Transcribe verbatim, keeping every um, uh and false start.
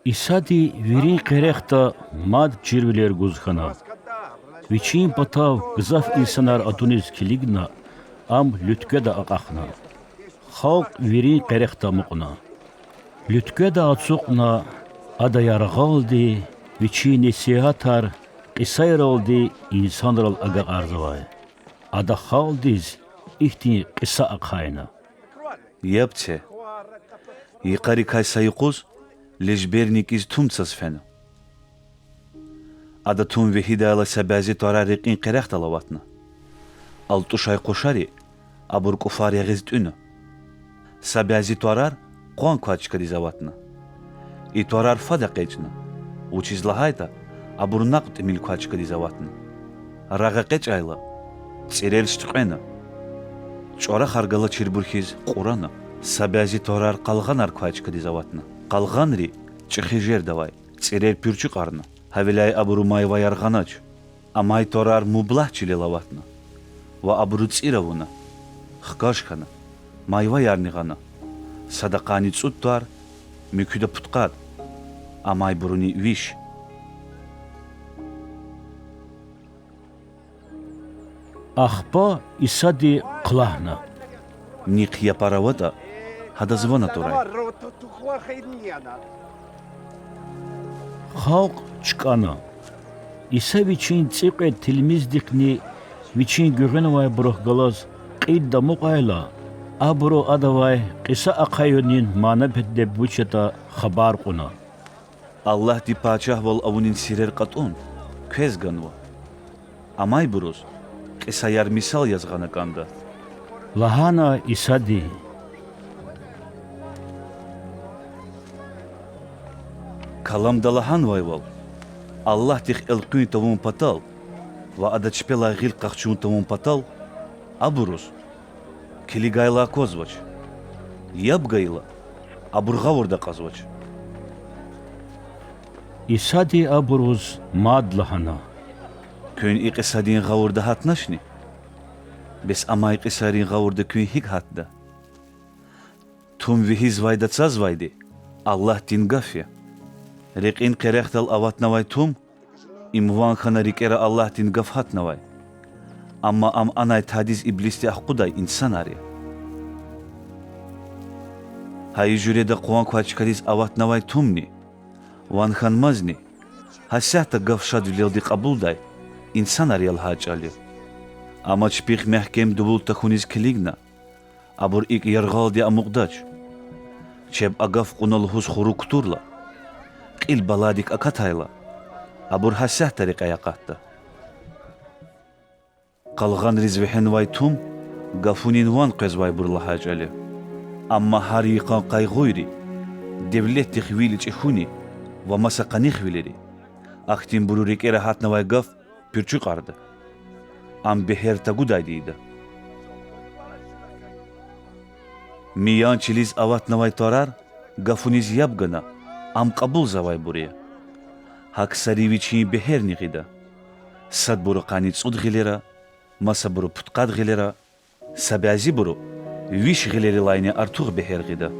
Исади вирин къерехда мад чирвилер гуз хьана. Вичин патав гзаф инсанар атуниз килигна, Ам луьткведа акьахна. Халкь вирин къерехда амукьна. Луьткведа ацукьна, Ада яргъалди Вичин несигьатар кьисайралди инсанрал агакьарзавай. Ада халкьдиз ихьтин кьиса ахъайна: Яб це! Йикъарикай са юкъуз лежберни кӀиз тум цаз фена. Ада тум вегьидайла са бязи тварар рекьин къерехдал аватна. АлтӀушай къушари абур кӀуфар ягъиз тӀуьна. Са бязи тварар къван квай чкадиз аватна. И тварар фад экъечӀна, вучиз лагьайтӀа абур накьв тӀимил квай чкадиз аватна. Рагъ экъечӀайла, цӀирер шуьткьвена, чӀварахар галачирбур хьиз кьурана. Са бязи тварар къалгъанар квай чкадиз аватна. Къалгъанри чӀехи жердавай, цӀирер пуьрчуькьарна, гьавиляй абуру майваяр гъанач. Амай тварар мублагь чилел аватна ва абуру цӀир авуна, хкаж хьана, майваярни гъана, садакьайни цӀуд твар, муькуьда пудкъад, амайбуруни виш. Ахпа Исади хълагьна: Нихъ япар аватӀа, гьадаз ван атурай. Халкь чкӀана. Иса Вичин цӀикьвед тилмиздихъни Вичин гуьгъуьнавайбурухъ галаз кьилди амукьайла, абуру Адавай кьиса ахъаюнин мана-педлеб вуч ятӀа хабар кьуна: Аллагьди пачагьвал авунин сирер кьатӀун квез ганва. Амайбуруз кьисаяр мисал яз гъана кӀанда,– лагьана Исади. Каламда лагьанвайвал, Аллагьдихъ элкъуьн тавун патал ва Ада чпелай гъил къахчун тавун патал абуруз, килигайла аквазвач, яб гайила, абур гъавурда акьазвач. Исади абуруз мад лагьана: Куьн и кьисадин гъавурда гьатначни? Бес амай кьисайрин гъавурда куьн гьикӀ гьатда? Тум вегьизвайда цазвайди Аллагьдин Гаф я. Рекьин къерехдал аватнавай тум— им ван хьана рикӀера Аллагьдин Гаф гьатнавай, амма ам анай тадиз иблисди ахкъудай инсанар я. Гьа и жуьреда къван квай чкадиз аватнавай тумни, ван хьанмазни, гьасятда Гаф шадвилелди кьабулдай инсанар я лагьай чӀал я. Амма чпихъ мягькем дувул тахьуниз килигна, абур икӀ яргъалди амукьдач. Чеб а Гаф кьуна лугьуз хурук кутурла, кьил баладик акатайла, абур гьасятда рекьяй акъатда. Къалгъанриз вегьенвай тум Гафунин ван къвезвайбур лагьай чӀал я. Амма гьар йикъан къайгъуйри, девлетдихъ вил чӀехуни ва маса къанихвилери— ахьтинбуру рикӀера гьатнавай Гаф пуьрчуькьарда. Ам бегьер тагудайди ийида. Миян чилиз аватнавай тварар Гафуниз яб гана, ам кьабулзавайбур я. Гьа ксари вичин бегьерни гъида: садбуру къанни цӀуд гъилера, масабуру пудкъад гъилера, са бязибуру виш гъилерилайни артух бегьер гъида.